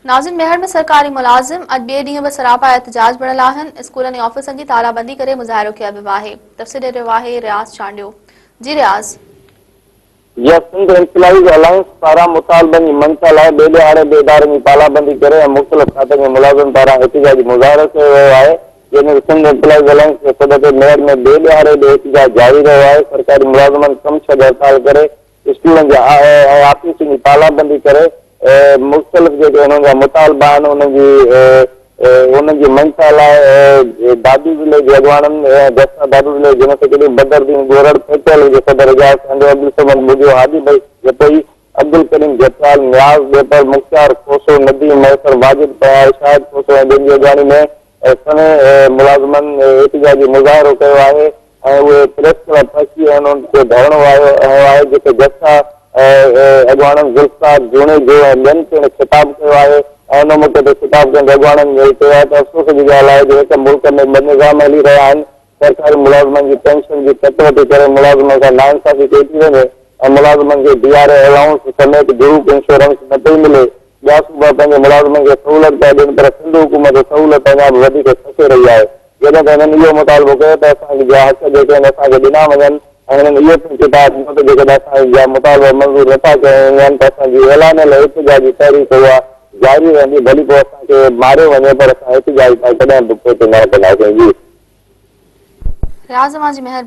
ناظم ميهڙ ۾ سرڪاري ملازم اڄ ٻئي ڏينهن به سراپا احتجاج بڻيل آهن، اسڪولن ۽ آفيسن جي تالا بندي ڪري مظاهرو ڪيو ويو آهي، تفصيل ڏئي رهيو آهي رياض چانڊيو. جي رياض. جيئن سنڌ ايمپلائيز الائنس پاران مطالبن جي مڃتا لاء ٻئي ڏهاڙي به ادارن جي تالابندي ڪري ۽ مختلف کاتن جي ملازمن پاران احتجاجي مظاهرو ڪيو ويو آهي جنهن ۾ سنڌ ايمپلائيز الائنس جي سڏ تي ميهڙ ۾ ٻئي ڏهاڙي به احتجاج جاري رهيو آهي سرڪاري ملازمن ڪم ڇڏ هڙتال ڪري اسڪولن جي ۽ آفيسن جي تالابندي ڪري مختلف جيڪي انهن جا مطالبا آهن انهن جي انهن جي مڃتا لاء دادو ضلعي جي اڳواڻن گسٽا دادو ضلعي جي جنرل سيڪريٽري بدرالدين ڳورڙ، پيٽيل جي صدر اعجاز سانڊيو، عبدالصمد ٻگهيو، هادي بخش جتوئي، عبدالڪريم جتيال، نياز ڏيپر، مختيار کوسو، نديم مهيسر، واجد پنهيار، شاهد کوسو ۽ ٻين جي اڳواڻي ۾ سوين ملازمن احتجاجي مظاهرو ڪيو آهي ۽ اهي پريس ڪلب پهچي انهن تي ڌرڻو هنيو آهي جتي جسقا اڳواڻن ذوالفقار جوڻيجو ۽ ٻين پڻ خطاب ڪيو آهي ۽ ان موقعي تي خطاب ڪندي اڳواڻن چيو آهي ته افسوس جي ڳالهه آهي جو هڪ ملڪ ۾ ٻه نظام هلي رهيا آهن سرڪاري ملازمن جي پينشن جي ڪٽوتي ڪري ملازمن سان ناانصافي ڪئي ٿي وڃي ۽ ملازمن کي ڊي آر اي الائونس سميت گروپ انشورنس نه پئي ملي ٻيا صوبا پنهنجي ملازمن کي سهولت پيا ڏين پر سنڌ حڪومت سهولت اڃا به وڌيڪ کسي رهي آهي جڏهن ته هنن اهو مطالبو ڪيو ته اسان جا حق جيڪي آهن اسان کي ڏنا وڃن ۽ هنن اهو پڻ چتاء ڏنو ته جيڪڏهن اسان جا مطالبا منظور نٿا ڪيا وڃن ته اسان جي اعلانيل احتجاجي تحريڪ اها جاري رهندي ڀلي پوء اسان کي ماريو وڃي پر اسان احتجاج تان ڪڏهن به پوئتي نه هٽنداسين جي. رياض اوهان جي مهرباني.